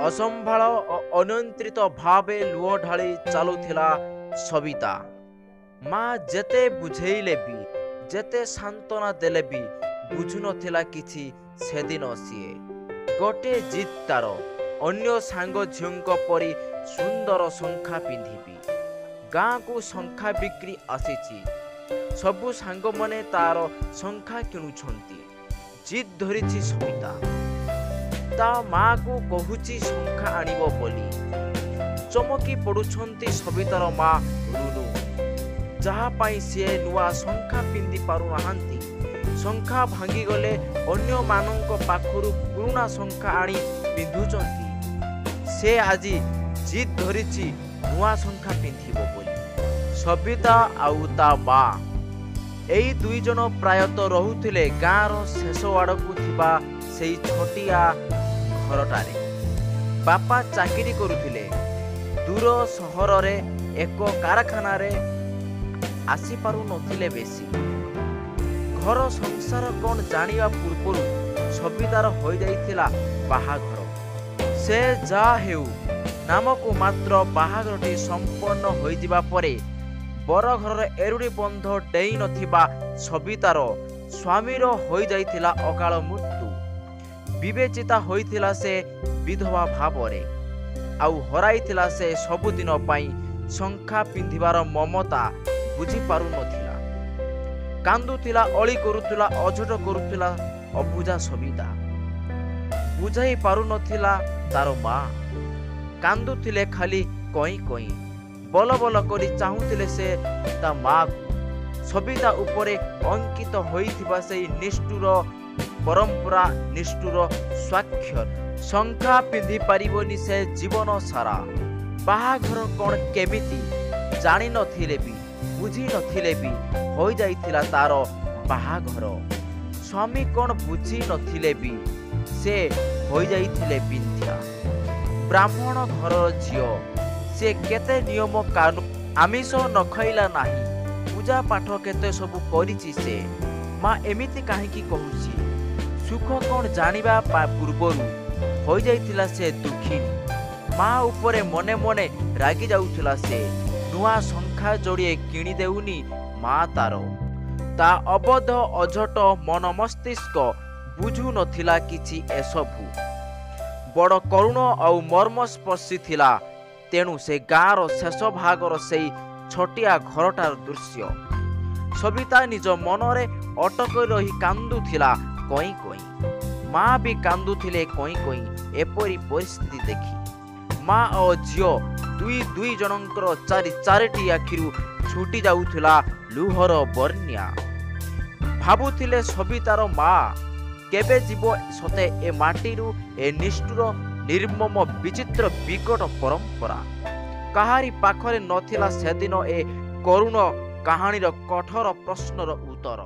ଅସମ୍ଭାଳ ଓ ଅନିୟନ୍ତ୍ରିତ ଭାବେ ଲୁହ ଢାଳି ଚାଲୁଥିଲା ସବିତା। ମା ଯେତେ ବୁଝେଇଲେ ବି, ଯେତେ ସାନ୍ତ୍ୱନା ଦେଲେ ବି ବୁଝୁନଥିଲା କିଛି ସେଦିନ ସିଏ। ଗୋଟେ ଜିଦ୍ ତାର, ଅନ୍ୟ ସାଙ୍ଗ ଝିଅଙ୍କ ପରି ସୁନ୍ଦର ଶଙ୍ଖା ପିନ୍ଧିବି। ଗାଁକୁ ଶଙ୍ଖା ବିକ୍ରି ଆସିଛି, ସବୁ ସାଙ୍ଗମାନେ ତାର ଶଙ୍ଖା କିଣୁଛନ୍ତି। ଜିଦ୍ ଧରିଛି ସବିତା, ତା ମାଆକୁ କହୁଛି ଶଙ୍ଖା ଆଣିବ ବୋଲି। ଚମକି ପଡୁଛନ୍ତି ସବିତାର ମା ରୁନୁ, ଯାହା ପାଇଁ ସିଏ ନୂଆ ଶଙ୍ଖା ପିନ୍ଧି ପାରୁନାହାନ୍ତି। ଶଙ୍ଖା ଭାଙ୍ଗିଗଲେ ଅନ୍ୟମାନଙ୍କ ପାଖରୁ ପୁରୁଣା ଶଙ୍ଖା ଆଣି ପିନ୍ଧୁଛନ୍ତି। ସେ ଆଜି ଜିଦ୍ ଧରିଛି ନୂଆ ଶଙ୍ଖା ପିନ୍ଧିବ ବୋଲି। ସବିତା ଆଉ ତା ମା, ଏଇ ଦୁଇ ଜଣ ପ୍ରାୟତଃ ରହୁଥିଲେ ଗାଁର ଶେଷ ଆଡ଼କୁ ଥିବା ସେଇ ଛୋଟିଆ ଘରଟାରେ। ବାପା ଚାକିରି କରୁଥିଲେ ଦୂର ସହରରେ ଏକ କାରଖାନାରେ, ଆସିପାରୁନଥିଲେ ବେଶୀ। ଘର ସଂସାର କ'ଣ ଜାଣିବା ପୂର୍ବରୁ ସବିତାର ହୋଇଯାଇଥିଲା ବାହାଘର। ସେ ଯାହା ହେଉ, ନାମକୁ ମାତ୍ର ବାହାଘରଟି ସମ୍ପନ୍ନ ହୋଇଯିବା ପରେ ବରଘରର ଏରୁଡ଼ି ବନ୍ଧ ଡେଇଁ ନଥିବା ସବିତାର ସ୍ୱାମୀର ହୋଇଯାଇଥିଲା ଅକାଳ ମୃତ୍ୟୁ। ବିବେଚିତା ହୋଇଥିଲା ସେ ବିଧବା ଭାବରେ, ଆଉ ହରାଇଥିଲା ସେ ସବୁଦିନ ପାଇଁ ଶଙ୍ଖା ପିନ୍ଧିବାର ମମତା। ବୁଝିପାରୁନଥିଲା, କାନ୍ଦୁଥିଲା, ଅଳି କରୁଥିଲା, ଅଝଟ କରୁଥିଲା ଅବୁଝା ସବିତା। ବୁଝାଇ ପାରୁନଥିଲା ତାର ମା। କାନ୍ଦୁଥିଲେ ଖାଲି କଇଁ କଇଁ, ବଲ ବଲ କରି ଚାହୁଁଥିଲେ ସେ ତା ମାକୁ। ସବିତା ଉପରେ ଅଙ୍କିତ ହୋଇଥିବା ସେଇ ନିଷ୍ଠୁର ପରମ୍ପରା, ନିଷ୍ଠୁର ସ୍ୱାକ୍ଷର। ଶଙ୍ଖା ପିନ୍ଧି ପାରିବନି ସେ ଜୀବନ ସାରା। ବାହାଘର କ'ଣ କେମିତି ଜାଣିନଥିଲେ ବି, ବୁଝି ନଥିଲେ ବି ହୋଇଯାଇଥିଲା ତାର ବାହାଘର। ସ୍ୱାମୀ କ'ଣ ବୁଝି ନଥିଲେ ବି ସେ ହୋଇଯାଇଥିଲେ ବିନ୍ଧ୍ୟା। ବ୍ରାହ୍ମଣ ଘରର ଝିଅ ସେ, କେତେ ନିୟମ କାନୁନ, ଆମିଷ ନ ଖାଇଲା ନାହିଁ, ପୂଜା ପାଠ କେତେ ସବୁ କରିଛି ସେ। ମା ଏମିତି କାହିଁକି କହୁଛି? ସୁଖ କ'ଣ ଜାଣିବା ପୂର୍ବରୁ ହୋଇଯାଇଥିଲା ସେ ଦୁଃଖିନୀ। ମା ଉପରେ ମନେ ମନେ ରାଗି ଯାଉଥିଲା ସେ। ନୂଆ ଶଙ୍ଖା ଯୋଡ଼ିଏ କିଣି ଦେଉନି ମା ତାର। ତା ଅବୋଧ ଅଝଟ ମନ ମସ୍ତିଷ୍କ ବୁଝୁ ନଥିଲା କିଛି ଏସବୁ। ବଡ଼ କରୁଣ ଆଉ ମର୍ମସ୍ପର୍ଶୀ ଥିଲା ତେଣୁ ସେ ଗାଁର ଶେଷ ଭାଗର ସେଇ ଛୋଟିଆ ଘରଟାର ଦୃଶ୍ୟ। ସବିତା ନିଜ ମନରେ ଅଟକ ରହି କାନ୍ଦୁଥିଲା କଇଁ କଇଁ। ମା ବି କାନ୍ଦୁଥିଲେ କଇଁ କଇଁ ଏପରି ପରିସ୍ଥିତି ଦେଖି। ମା ଓ ଝିଅ ଦୁଇ ଦୁଇ ଜଣଙ୍କର ଚାରି ଚାରିଟି ଆଖିରୁ ଛୁଟି ଯାଉଥିଲା ଲୁହର ବନ୍ୟା। ଭାବୁଥିଲେ ସବିତାର ମା, କେବେ ଯିବ ସତେ ଏ ମାଟିରୁ ଏ ନିଷ୍ଠୁର, ନିର୍ମମ, ବିଚିତ୍ର, ବିକଟ ପରମ୍ପରା? କାହାରି ପାଖରେ ନଥିଲା ସେଦିନ ଏ କରୁଣ କାହାଣୀର କଠୋର ପ୍ରଶ୍ନର ଉତ୍ତର।